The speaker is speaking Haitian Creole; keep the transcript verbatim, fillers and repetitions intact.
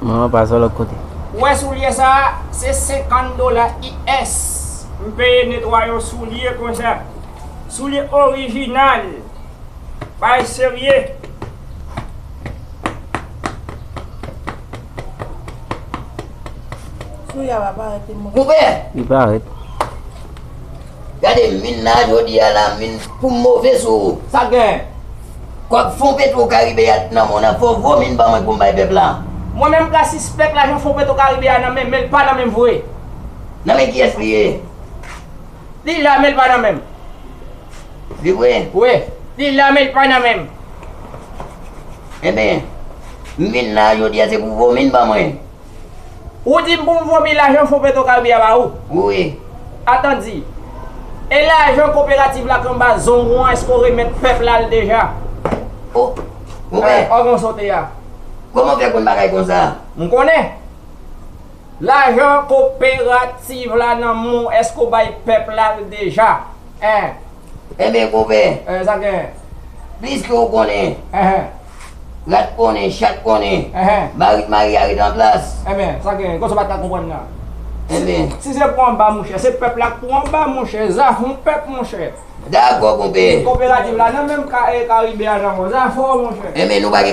Mwen pase yon lòt kote. Ou wè soulye sa a, se senkant dola U S. M peye netwaye yon soulye konsa. Soulye orijinal. Bagay serye. Soulye a pa parèt pou mwen. Konpè! Li parèt. Gade min nan jodi a la, min pou m move sou ou. Sa k gen? Kòb Fon Petro Karibe a nan men w nan, fò w vomi l ban mwen pou m bay pèp la. Mwen menm ka sispèk lajan Fon Petro Karibe a nan men m, men l pa nan men m vre. Nan men kiyès li ye? Li la, men l pa nan men m. Li vre? Wi. Li la, men l pa nan men m. Enben, min nan jodi a se pou vomi l ban mwen. Ou di m pou m vomi lajan Fon Petro Karibe a ba ou? Wi. Atandi. E lajan koperativ la k anba zong ou an, èske w remèt pèp la l deja? O, konpè. Ò, gen w sote a. Kòman w fè konn bagay konsa? M konnen. Lajan koperativ la nan men w, èske w bay pèp la l deja? Hein. Enben, konpè. Eh, sa gen. Pliske w konnen. Enhen. Rat konnen, chat konnen. Enhen. Marit mari a ret an plas. Enben, sa gen. Konsa w pa t ka konprann la. Enben. Si se pou anba, monchè, se pèp la k pou anba, monchè. Zafè yon pèp, monchè. Dakò, konpè. Koperativ la, nan menm ka, eh, Karibe a, nan zafè, monchè. Enben, nou pa gen